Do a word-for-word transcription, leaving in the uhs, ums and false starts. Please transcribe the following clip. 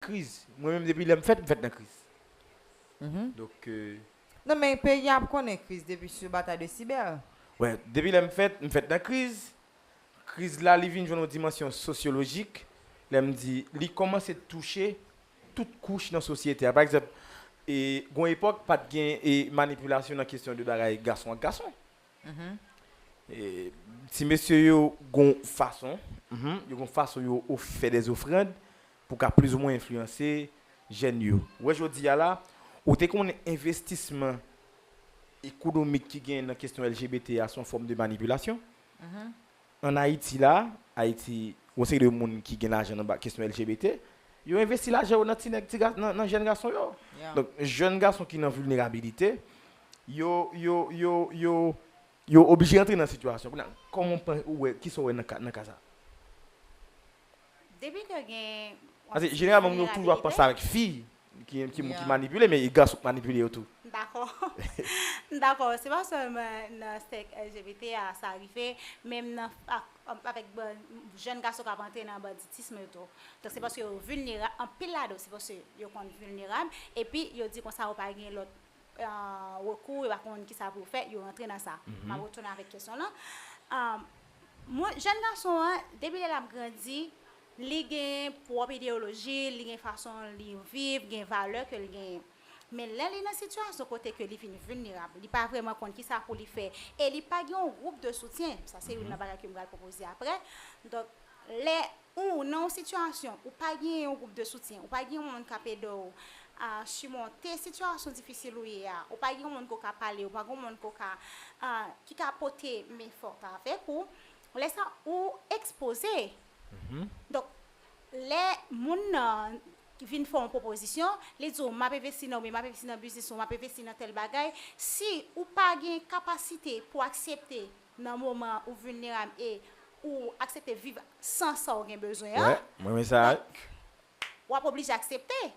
Kriz. Mwen menm, depi lè m fèt, m fèt nan kriz. Donk, euh, Non, men peyi a ap konnen kriz depi sou batay de Sibèl. Wè, depi lè m fèt, m fèt nan kriz. Kriz la, li vin jwenn yon dimansyon sosyolojik. Lè m di, li kòmanse touche tout kouch nan sosyete a. Pa egzanp, e, gon epòk, pa t gen e, manipilasyon nan kesyon de bagay gason ak gason. E, ti mesye yo gon fason, mhm, yo gon fason yo of-, fè des ofrandes pou ka plizoumwen enfliyanse jèn yo. Ou wè jodi a la, ou te konnen envestisman ekonomik ki gen nan kesyon L G B T a se yon fòm de manipilasyon. An Ayiti la, Ayiti, yon seri de moun ki gen lajan nan ba-, kesyon L G B T, yo envesti lajan yo nan ti nèg, ti ga-, nan, nan jèn gason yo. Donk, jèn gason ki nan vilnerabilite, yo, yo, yo, yo, yo oblije antre nan sitiyasyon. Kounye a, kòman w pan-, ou wè, kisa w wè nan ka, nan ka sa? Depi ke gen Paske jeneralman, moun yo toujou ap panse avèk fi ki, ki, ki manipile, men e gason k manipile yo tou. M dakò. M dakò. Se pa sèlman nan sèk L G B T a sa rive, menm nan, ak, avèk ban-, jèn gason k ap antre nan banditism yo tou. Donk, se paske yo vilnerab, anpil ladan yo, se paske yo konn vilnerab, epi yo di konsa yo pa gen lòt, euh, rekou, yo pa konn ki sa pou yo fè, yo rantre nan sa. M ap retounen avèk kesyon lan. Euh, mwen, jèn gason an, depi lè l ap grandi, li gen pwòp ideyoloji, li gen fason li viv, gen valè ke li genyen. Men lè li nan sitiyasyon kote ke li vin vilnerab, li pa vrèman konn ki sa pou li fè, e li pa gen yon gwoup de soutyen, sa se youn nan bagay ke m pral pwopoze apre. Donk, lè ou nan yon sitiyasyon, ou pa gen yon gwoup de soutyen, ou pa gen yon moun k ap ede w a simonte sitiyasyon difisil ou ye a, ou pa gen yon moun ke w ka pale, ou pa gen yon moun ke w ka, a, ki ka pote men fòt avèk ou, lè sa ou ekspoze. Donk, lè moun nan vin fè yon pwopozisyon, li di w, "M ap envesti nan ou, men m ap envesti nan biznis ou, m ap envesti nan tèl bagay." Si ou pa gen kapasite pou aksepte nan moman ou vilnerab e ou aksepte viv san sa w gen bezwen an, Wè, mwen, mwen sa. W ap oblije aksepte.